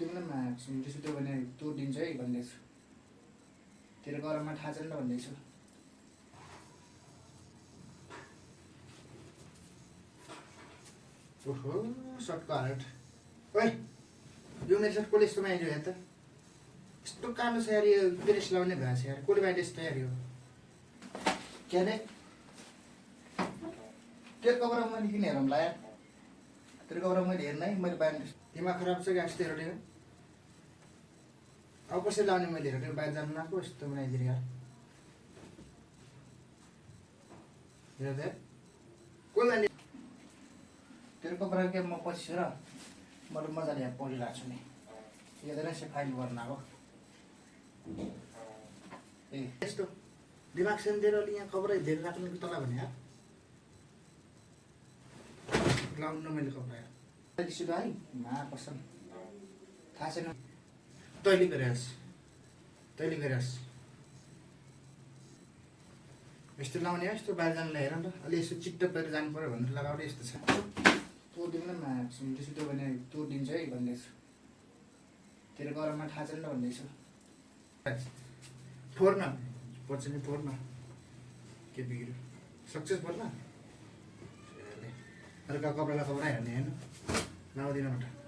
तिमीलाई रिस उठ्यो भने तोडिदिन्छ है भन्दैछु। तेरो गरममा थाहा छैन भन्दैछु। ओहो सर्टको हालत। ओइ यो मेरो सर्ट कसले यस्तो बनाइदियो हेर त। यस्तो कालो छ यार, यो ड्रेस लाउने भएको छ यार। कसले बनाइदियो यस्तो यार यो? के अरे तेरो कपडा मैले किन हेरौँला यार? तेरो कपडा मैले हेर्न है, मैले बाहिर दिमाग खराब छ क्या यस्तो हेरेर? अब कसरी लाउने मैले हेरेर बाहिर जानु नआएको यस्तो बनाइदिएर यार। हेर त को लाने तेरो कपडा के म पछि छु र मैले मजाले यहाँ पढिरहेको छु नि। हेर्दैन यसो फाइल गर्न आएको। ए यस्तो दिमाग सेन दिएर अलि यहाँ कपडा धेरै राख्नु तँलाई भने यार लाउनु मैले कपडा यार। रिस उठ्यो है कसम थाहा छैन। तैँले गरिस् यस्तो लाउने यस्तो बाहिर जानलाई हेर न त। अलि यसो चिट्टो पेर जानु पऱ्यो भनेर लगाएर यस्तो छ। तोडिदिउँला रिस उठ्यो भने तोडिदिन्छ है भन्दैछु। तेरो गरममा थाहा छैन भन्दैछु। फोर्न पर्छ नि फोर्न के बिग्रियो सक्सेस पर्न अर्का कपडालाई कपडा हेर्ने होइन लाउँदिन म त।